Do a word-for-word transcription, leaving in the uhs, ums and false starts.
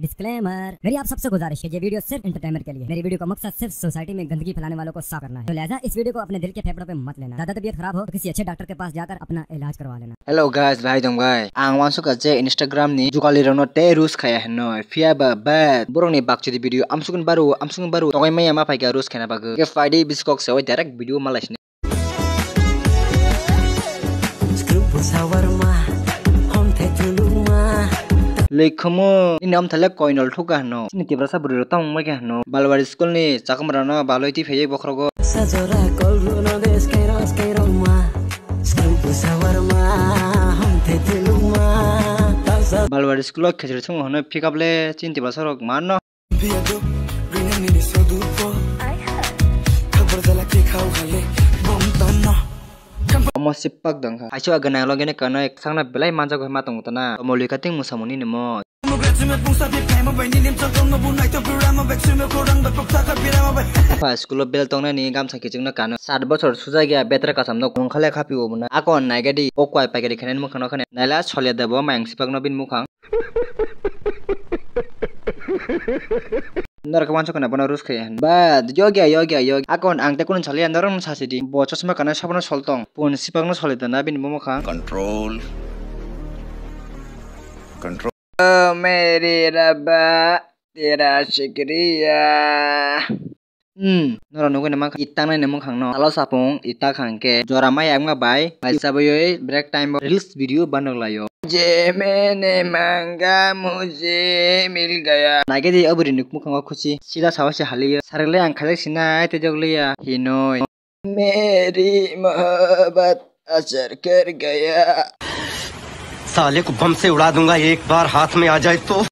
डिस्क्लेमर, मेरी आप सबसे गुजारिश है, ये वीडियो सिर्फ एंटरटेनमेंट के लिए। मेरी वीडियो का मकसद सिर्फ सोसाइटी में गंदगी फैलाने वालों को साफ करना है, तो लिहाजा इस वीडियो को अपने दिल के फेफड़ों पे मत लेना। ज्यादा तबीयत खराब हो तो किसी अच्छे डॉक्टर के पास जाकर अपना इलाज करवा लेना। Hello guys, bahai tong bai? Ang wansukha je Instagram ni jugali rokno tei roast khaya hino. Phiya ba bad. Borok ni bakchudi video amsukun baru, amsukun baru. Tongoi maya ma phaikha roast khaina bagwi. Ke Friday biskok se oi direct video malai sini. Lekhomo, ini amthale koinol thuka hino. Sini Tiprasa bwrwi rok tamo mai kha hino. Balwari school ni chakwmwrano baloi twi phaiwi bokhrogo. Sajora kolguno des kairo kairo ma. Skrung pusa warma, hom te tuluma. Balwari school o khechri thungo hwnwi pick up le chini Tiprasa rok manno. Biya duk, rinani ni sodu po. Khabar jala ke khau hale, bom tanno. Omo sipak dong kha. Aiso aga nang loge ne kanai sakna belai manjak bai ma tongo tana. Omo lika ting musamuni ni mo. Pha school o bel tongnani gamsa kiching no kano. Sat bochor suja gya betra kasam no kung khale khapi o mona. Akon naigadi o kwai paikari khainani mukhang no khane. Naila solia debo mayang sipak no bini mukhang. Norok wansa kana bono roast khaya. Ba, yogya, yogya, yogya. Akon ang te kunu solia norok no sasi di. Bo chosma kana sabono sol tong. Pun sipak no soli dana bini mukhang. Control. Control. O meri rabba, tera shukriya. Hmm, norok nugwi naima kha, itak nai ni mukhang no. Salo sapung, itak hangke. Jora mai ang ma bai, bai sabaioi break time bo reels video banok laio. Je mene manga mujhe mil gaya. Naigedi abri nuk mukhang o khusi. Sida sawa se haliyo. Sarikle ang khajak sinai te jok liya. Hinoi. मेरी मोहब्बत असर कर गया। साले को बम से उड़ा दूंगा एक बार हाथ में आ जाए तो।